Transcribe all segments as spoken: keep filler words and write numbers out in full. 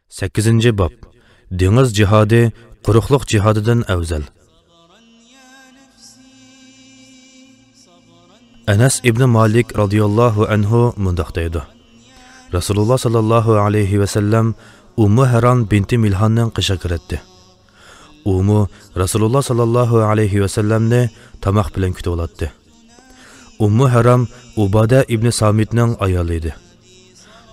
سەككىزىنچى باب. دېڭىز جىھادى قۇرۇقلۇق جىھادىدىن ئەۋزەل. ئەنەس ئىبنى مالىك رازىياللاھۇ ئەنھۇ مۇنداق دەيدۇ: رەسۇلۇللا ساللاللاھۇ ئەلەيھى ۋەسەللەم ئۇممۇ ھارام بىنتى مىلھاننىڭ قېشىغا كىرەتتى. ئۇمۇ رەسۇلۇللا ساللاللاھۇ ئەلەيھى ۋەسەللەمنى تاماق بىلەن كۈتۈۋالاتتى. ئۇممۇ ھارام ئۇبادە ئىبنى سامىتنىڭ ئايالى ئىدى.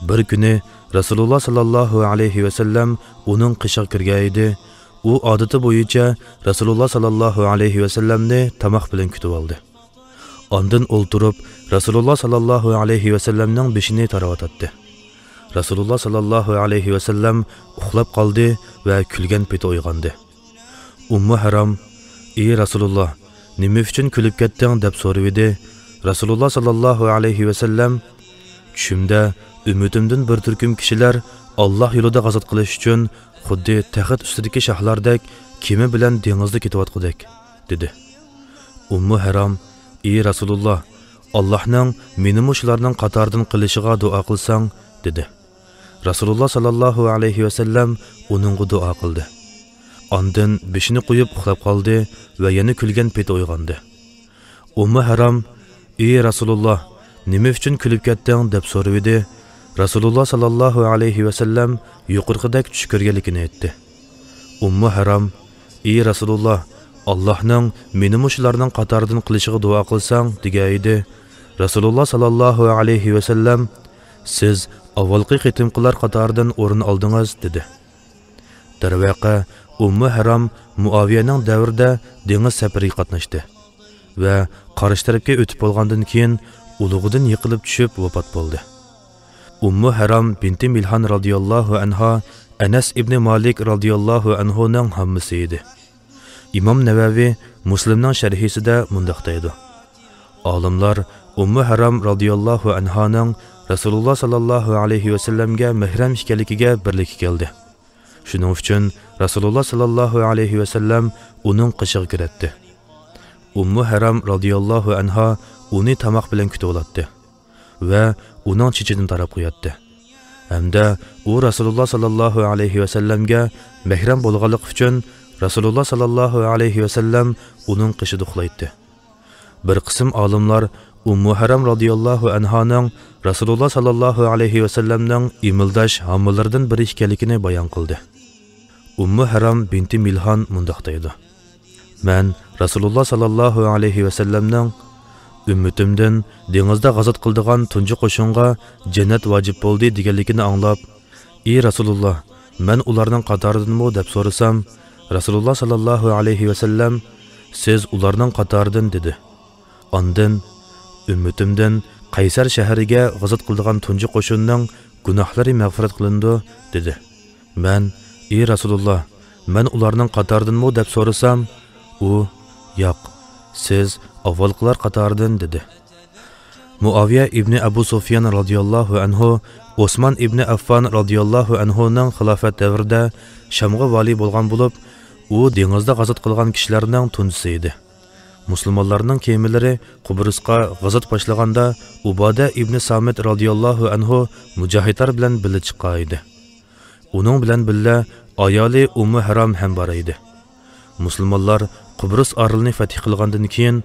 بىر كۈنى رەسۇلۇللا ساللاللاھۇ ئەلەيھى ۋەسەللەم ئۇنىڭ قېشىغا كىرگەن ئىدى. ئۇ ئادىتى بويىچە رەسۇلۇللا ساللاللاھۇ ئەلەيھى ۋەسەللەمنى تاماق بىلەن كۈتۈۋالدى. ئاندىن ئولتۇرۇپ، رەسۇلۇللا ساللاللاھۇ ئەلەيھى ۋەسەللەمنىڭ بېشىنى تاراۋاتاتتى. رەسۇلۇللا ساللاللاھۇ ئەلەيھى ۋەسەللەم ئۇخلاپ قالدى ۋە كۈلگەن پېتى ئويغاندى. ئۇممۇ ھارام: «ئى رەسۇلۇللا، نېمە ئۈچۈن كۈلۈپ كەتتىڭ؟» دەپ سورىۋىدى. رەسۇلۇللا ساللاللاھۇ ئەلەيھى ۋەسەللەم: «چۈشۈمدە ئۈممىتىمدىن بىر تۈركۈم كىشىلەر ئاللاھ يولىدا غازات قىلىش ئۈچۈن خۇددى تەخت ئۈستىدىكى شاھلاردەك كېمە بىلەن دېڭىزدا كېتىۋاتقۇدەك» دېدى. ئۇممۇ ھارام: «ئى رەسۇلۇللا، ئاللاھنىڭ مېنىمۇ شۇلارنىڭ قاتارىدىن قىلىشىغا دۇئا قىلساڭ» دېدى. رەسۇلۇللا ساللاللاھۇ ئەلەيھى ۋەسەللەم ئۇنىڭغا دۇئا قىلدى. ئاندىن بېشىنى قويۇپ ئۇخلاپ قالدى ۋە يەنە كۈلگەن پېتى ئويغاندى. ئۇممۇ ھارام: «ئى رەسۇلۇللا، نېمە ئۈچۈن كۈلۈپ كەتتىڭ؟» دەپ سورىۋىدى. رەسۇلۇللا ساللاللاھۇ ئەلەيھى ۋەسەللەم يۇقىرىقىدەك چۈش كۆرگەنلىكىنى ئېيتتى. ئۇممۇ ھارام: «ئى رەسۇلۇللا، ئاللاھنىڭ مېنىمۇ شۇلارنىڭ قاتارىدىن قىلىشىغا دۇئا قىلساڭ» دېگەن ئىدى. رەسۇلۇللا ساللاللاھۇ ئەلەيھى ۋەسەللەم: «سىز ئاۋۋالقى قېتىمقىلار قاتارىدىن ئورۇن ئالدىڭىز» دېدى. دەرۋەقە، ئۇممۇ ھارام مۇئاۋىيەنىڭ دەۋرىدە دېڭىز سەپىرىگە قاتناشتى ۋە قارشى تەرەپكە ئۆتۈپ بولغاندىن كېيىن، ئۇلۇغىدىن يىقىلىپ چۈشۈپ ۋاپات بولدى. ئۇممۇ ھارام بىنتى مىلھان رازىياللاھۇ ئەنھا ئەنەس ئىبنى مالىك رازىياللاھۇ ئەنھۇنىڭ ھاممىسى ئىدى. ئىمام نەۋەۋى مۇسلىمنىڭ شەرھىسىدە مۇنداق دەيدۇ: ئالىملار ئۇممۇ ھارام رازىياللاھۇ ئەنھانىڭ رەسۇلۇللا ساللاللاھۇ ئەلەيھى ۋەسەللەمگە مەھرەم ئىكەنلىكىگە بىرلىككە كەلدى. شۇنىڭ ئۈچۈن رەسۇلۇللا ساللاللاھۇ ئەلەيھى ۋەسەللەم ئۇنىڭ قېشىغا كىرەتتى. ئۇممۇ ھارام رازىياللاھۇ ئەنھا ئۇنى تاماق بىلەن كۈتۈۋالاتتى ۋە ئۇنىڭ چېچىدىن تاراپ قوياتتى. ھەمدە ئۇ رەسۇلۇللا ساللاللاھۇ ئەلەيھى ۋەسەللەمگە مەھرەم بولغانلىقى ئۈچۈن رەسۇلۇللا ساللاللاھۇ ئەلەيھى ۋەسەللەم ئۇنىڭ قېشىدا ئۇخلايتتى. بىر قىسىم ئالىملار ئۇممۇ ھارام رازىياللاھۇ ئەنھانىڭ رەسۇلۇللا ساللاللاھۇ ئەلەيھى ۋەسەللەمنىڭ ئىمىلداش ھامىلىرىدىن بىرى ئىكەنلىكىنى بايان قىلدى. ئۇممۇ ھارام بىنتى مىلھان مۇنداق دەيدۇ: مەن رەسۇلۇللا ساللاللاھۇ ئەلەيھى ۋەسەللەمنىڭ «ئۈممىتىمدىن دېڭىزدا غازات قىلىدىغان تۇنجى قوشۇنغا جەننەت ۋاجىپ بولدى» دېگەنلىكىنى ئاڭلاپ، «ئى رەسۇلۇللا، مەن ئۇلارنىڭ قاتارىدىنمۇ؟» دەپ سورىسام، رەسۇلۇللا ساللاللاھۇ ئەلەيھى ۋەسەللەم، «سىز ئۇلارنىڭ قاتارىدىن» دېدى. ئاندىن، «ئۈممىتىمدىن قەيسەر شەھىرىگە غازات قىلىدىغان تۇنجى قوشۇننىڭ گۇناھلىرى مەغپىرەت قىلىنىدۇ» دېدى. مەن، «ئى رەسۇلۇللا، مەن ئۇلارنىڭ قاتارىدىنمۇ؟» دەپ سورىسام، ئۇ، «ياق، سىز ئاۋۋالقىلار قاتارىدىن» دېدى. مۇئاۋىيە ئىبنى ئەبۇ سۇفيان رازىياللاھۇ ئەنھۇ ئوسمان ئىبنى ئەففان رازىياللاھۇ ئەنھۇنىڭ خىلاپەت دەۋرىدە شامغا ۋالىي بولغان بولۇپ، ئۇ دېڭىزدا غازات قىلغان كىشىلەرنىڭ تۇنجىسى ئىدى. مۇسۇلمانلارنىڭ كېمىلىرى قۇبرۇسقا غازات باشلىغاندا، ئۇبادە ئىبنى سامىت رازىياللاھۇ ئەنھۇ مۇجاھىدلار بىلەن بىللە چىققان ئىدى. ئۇنىڭ بىلەن بىللە ئايالى ئۇممۇ ھارام ھەم بار ئىدى. مۇسۇلمانلار قۇبرۇس ئارىلىنى فەتھ قىلغاندىن كېيىن،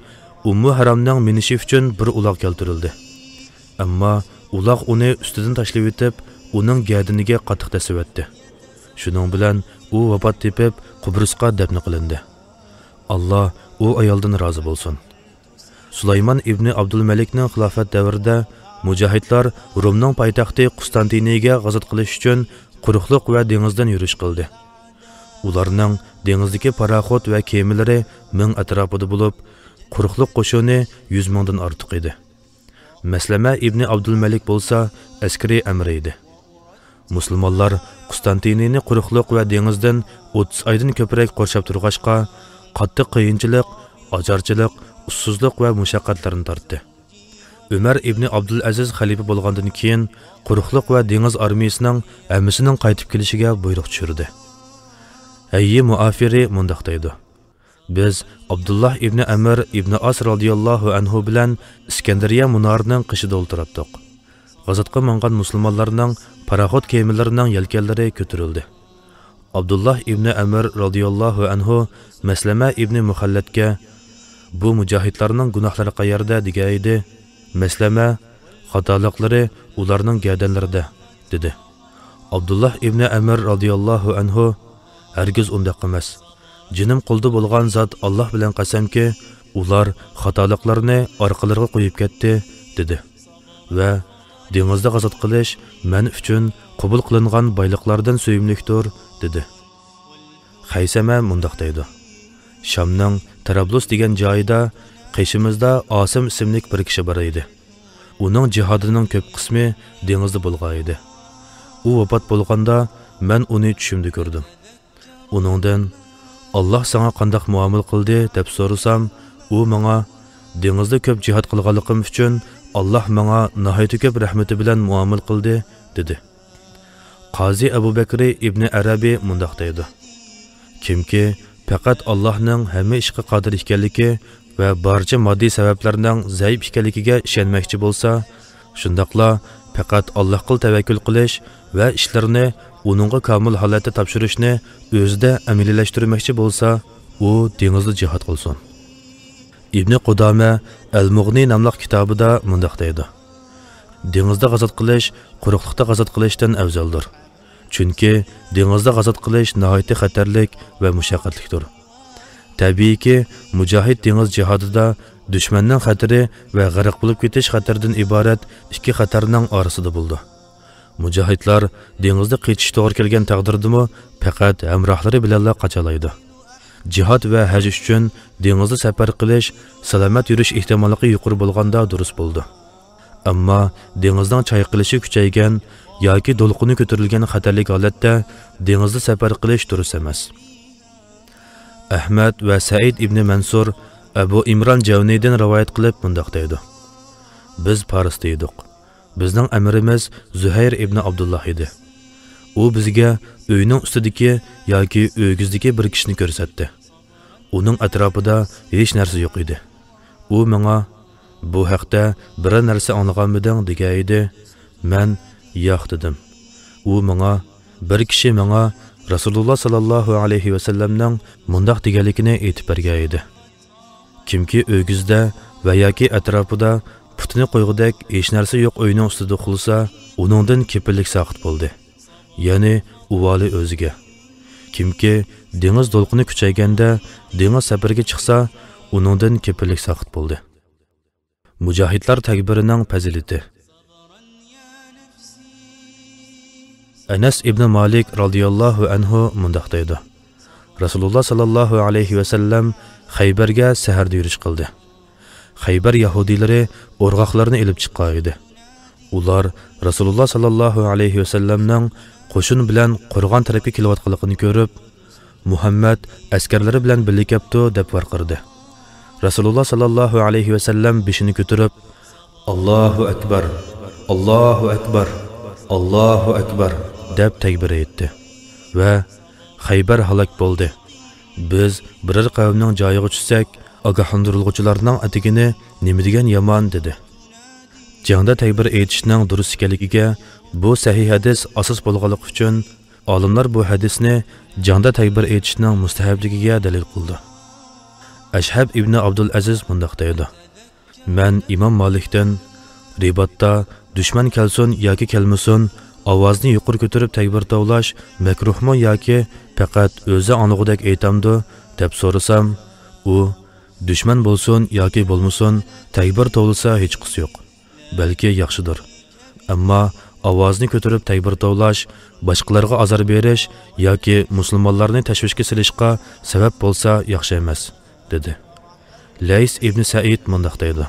ئۇممۇ ھارامنىڭ مىنىشى ئۈچۈن بىر ئۇلاغ كەلتۈرۈلدى. ئەمما ئۇلاغ ئۇنى ئۈستىدىن تاشلىۋېتىپ، ئۇنىڭ گەدىنىگە قاتتىق تەسلىۋەتتى. شۇنىڭ بىلەن ئۇ ۋاپات تېپىپ، قۇبرۇسقا دەپنە قىلىندى. ئاللا ئۇ ئايالدىن رازى بولسۇن. سۇلايمان ئىبنى ئابدۇلمەلىكنىڭ خىلاپەت دەۋرىدە مۇجاھىدلار رومنىڭ پايتەختى قۇستانتىنىيىگە غازات قىلىش ئۈچۈن قۇرۇقلۇق ۋە دېڭىزدىن يۈرۈش قىلدى. ئۇلارنىڭ دېڭىزدىكى پاراخوت ۋە كېمىلىرى مىڭ ئەتراپىدا بولۇپ، قۇرۇقلۇق قوشۇنى يۈز مىڭدىن ئارتۇق ئىدى. مەسلەمە ئىبنى ئابدۇلمەلىك بولسا ئەسكىرىي ئەمىرى ئىدى. مۇسۇلمانلار قۇستانتىنىينى قۇرۇقلۇق ۋە دېڭىزدىن ئوتتۇز ئايدىن كۆپرەك قورشاپ تۇرغاچقا، قاتتىق قىيىنچىلىق، ئاچارچىلىق، ئۇسسۇزلۇق ۋە مۇشەققەتلەرنى تارتتى. ئۆمەر ئىبنى ئابدۇلئەزىز خەلىپە بولغاندىن كېيىن، قۇرۇقلۇق ۋە دېڭىز ئارمىيىسىنىڭ ھەممىسىنىڭ قايتىپ كېلىشىگە بۇيرۇق چۈشۈردى. ھەييى مۇئافىرى مۇنداق دەيدۇ: بىز ئابدۇللا ئىبنى ئەمىر ئىبنى ئاس رازىياللاھۇ ئەنھۇ بىلەن ئىسكەندەرىيە مۇنارىنىڭ قېشىدا ئولتۇراتتۇق. غازاتقا ماڭغان مۇسۇلمانلارنىڭ پاراخوت كېمىلىرىنىڭ يەلكەنلىرى كۆتۈرۈلدى. ئابدۇللاھ ئىبنى ئەمىر رازىياللاھۇ ئەنھۇ مەسلەمە ئىبنى مۇخەللەتكە، «بۇ مۇجاھىدلارنىڭ گۇناھلىرى قەيەردە؟» دېگەنىدى. مەسلەمە، «خاتالىقلىرى ئۇلارنىڭ گەدەنلىرىدە» دېدى. ئابدۇللاھ ئىبنى ئەمىر رازىياللاھۇ ئەنھۇ، «ھەرگىز ئۇنداق ئەمەس. جېنىم قولدا بولغان زات ئاللاھ بىلەن قەسەمكى، ئۇلار خاتالىقلىرىنى ئارقىلىرىغا قويۇپ كەتتى» دېدى. ۋە، «دېڭىزدا غازات قىلىش مەن ئۈچۈن قوبۇل قىلىنغان بايلىقلاردىن سۆيۈملۈكتۇر» دېدى. خەيسەمە مۇنداق دەيدۇ: شامنىڭ تەرابلۇس دېگەن جايىدا قېشىمىزدا ئاسىم ئىسىملىك بىر كىشى بار ئىدى. ئۇنىڭ جىھادىنىڭ كۆپ قىسمى دېڭىزدا بولغان ئىدى. ئۇ ۋاپات بولغاندا، مەن ئۇنى چۈشۈمدە كۆردۈم. ئۇنىڭدىن، «ئاللاھ ساڭا قانداق مۇئامىلە قىلدى؟» دەپ سورىسام، ئۇ ماڭا، «دېڭىزدا كۆپ جىھاد قىلغانلىقىم ئۈچۈن ئاللاھ ماڭا ناھايىتى كۆپ رەھمىتى بىلەن مۇئامىلە قىلدى» دېدى. قازى ئەبۇ بەكرى ئىبنى ئەرەبى مۇنداق دەيدۇ: كىمكى پەقەت ئاللاھنىڭ ھەممە ئىشقا قادىر ئىكەنلىكى ۋە بارچە ماددىي سەۋەبلەرنىڭ زەئىپ ئىكەنلىكىگە ئىشەنمەكچى بولسا، شۇنداقلا پەقەت ئاللاھقىلا تەۋەككۈل قىلىش ۋە ئىشلىرىنى ئۇنىڭغا كامىل ھالەتتە تاپشۇرۇشنى ئۆزىدە ئەمەلىيلەشتۈرمەكچى بولسا، ئۇ دېڭىزدا جىھاد قىلسۇن. ئىبنى قۇدامە ئەل مۇغنى ناملىق كىتابىدا مۇنداق دەيدۇ: دېڭىزدا غازات قىلىش قۇرۇقلۇقتا غازات قىلىشتىن ئەۋزەلدۇر. چۈنكى دېڭىزدا غازات قىلىش ناھايىتى خەتەرلىك ۋە مۇشەققەتلىكتۇر. تەبىئىيكى، مۇجاھىد دېڭىز جىھادىدا دۈشمەننىڭ خەتىرى ۋە غەرق بولۇپ كېتىش خەتىرىدىن ئىبارەت ئىككى خەتەرنىڭ ئارىسىدا بولىدۇ. مۇجاھىدلار دېڭىزدا قېچىش توغرا كەلگەن تەقدىردىمۇ، پەقەت ھەمراھلىرى بىلەنلا قاچالايدۇ. جىھاد ۋە ھەج ئۈچۈن دېڭىزدا سەپەر قىلىش سالامەت يۈرۈش ئېھتىماللىقى يۇقىرى بولغاندا دۇرۇس بولىدۇ. ئەمما دېڭىزنىڭ چايقىلىشى كۈچەيگەن ياكى دولقۇنى كۆتۈرۈلگەن خەتەرلىك ھالەتتە دېڭىزدا سەپەر قىلىش دۇرۇس ئەمەس. ئەھمەد ۋە سەئىد ئىبنى مەنسۇر ئەبۇ ئىمران جەۋنىدىن رىۋايەت قىلىپ مۇنداق دەيدۇ: بىز پارستا ئىدۇق. بىزنىڭ ئەمىرىمىز زۇھەير ئىبنى ئابدۇللاھ ئىدى. ئۇ بىزگە ئۆينىڭ ئۈستىدىكى ياكى ئۆگزىدىكى بىر كىشىنى كۆرسەتتى. ئۇنىڭ ئەتراپىدا ھېچ نەرسە يوق ئىدى. ئۇ ماڭا، «بۇ ھەقتە بىرەر نەرسە ئاڭلىغانمىدىڭ؟» دېگەن ئىدى. مەن، «ياق» دېدىم. ئۇ ماڭا، «بىر كىشى ماڭا رەسۇلۇللا ساللاللاھۇ ئەلەيھى ۋەسەللەمنىڭ مۇنداق دېگەنلىكىنى ئېيتىپ بەرگەن ئىدى. كىمكى ئۆگزىدە ۋە ياكى ئەتراپىدا پۇتىنى قويغۇدەك ھېچ نەرسە يوق ئۆينىڭ ئۈستىدە ئۇخلىسا، ئۇنىڭدىن كېپىللىك ساقىت بولدى.» يەنى ئۇۋالى ئۆزىگە. «كىمكى دېڭىز دولقۇنى كۈچەيگەندە دېڭىز سەپىرىگە چىقسا، ئۇنىڭدىن كېپىللىك ساقىت بولدى.» مۇجاھىدلار تەكبىرىنىڭ پەزىلىتى. ئەنەس ئىبنى مالىك رازىياللاھۇ ئەنھۇ مۇنداق دەيدۇ: رەسۇلۇللا ساللاللاھۇ ئەلەيھى ۋەسەللەم خەيبەرگە سەھەردە يۈرۈش قىلدى. خەيبەر يەھۇدىيلىرى ئورغاقلىرىنى ئېلىپ چىققان ئىدى. ئۇلار رەسۇلۇللا ساللاللاھۇ ئەلەيھى ۋەسەللەمنىڭ قوشۇن بىلەن قورغان تەرەپكە كېلىۋاتقانلىقىنى كۆرۈپ، «مۇھەممەد ئەسكەرلىرى بىلەن بىللە كەپتۇ» دەپ ۋارقىرىدى. رەسۇلۇللا ساللاللاھۇ ئەلەيھى ۋەسەللەم بېشىنى كۆتۈرۈپ، «ئاللاھۇ ئەكبەر، ئاللاھۇ ئەكبەر، ئاللاھۇ ئەكبەر» دەپ تەكبىر ئېيتتى ۋە «خەيبەر ھالاك بولدى. بىز بىرەر قەۋمنىڭ جايىغا چۈشسەك، ئاگاھلاندۇرۇلغۇچىلارنىڭ ئەتىگىنى نېمە دېگەن يامان» دېدى. جەڭدە تەكبىر ئېيتىشنىڭ دۇرۇس ئىكەنلىكىگە بۇ سەھىھ ھەدىس ئاساس بولغانلىقى ئۈچۈن، ئالىملار بۇ ھەدىسنى جەڭدە تەكبىر ئېيتىشنىڭ مۇستەھەبلىكىگە دەلىل قىلىدۇ. ئەشھەب ئىبنى ئابدۇل ئەزىز مۇنداق دەيدۇ: مەن ئىمام مالىكتىن، «رىباتتا دۈشمەن كەلسۇن ياكى كەلمىسۇن، ئاۋازنى يۇقىرى كۆتۈرۈپ تەكبىر توۋلاش مەكرۇھمۇ ياكى پەقەت ئۆزى ئاڭلىغۇدەك ئېيتامدۇ؟» دەپ سورىسام، ئۇ، «دۈشمەن بولسۇن ياكى بولمىسۇن، تەكبىر توۋلىسا ھېچقىسى يوق، بەلكى ياخشىدۇر. ئەمما ئاۋازنى كۆتۈرۈپ تەكبىر توۋلاش باشقىلارغا ئازار بېرىش ياكى مۇسۇلمانلارنى تەشۋىشكە سېلىشقا سەۋەب بولسا ياخشى ئەمەس» دېدى. لەيس ئىبنى سەئىد مۇنداق دەيدۇ: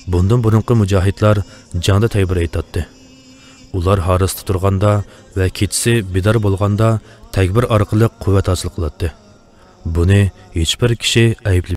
بۇندىن بۇرۇنقى مۇجاھىدلار جەڭدە تەكبىر ئېيتاتتى. ئۇلار ھارىستا تۇرغاندا ۋە كېچىسى بىدار بولغاندا تەكبىر ئارقىلىق قۇۋۋەت ھاسىل قىلاتتى. بۇنى ھېچبىر كىشى ئەيىبلىمەيدۇ.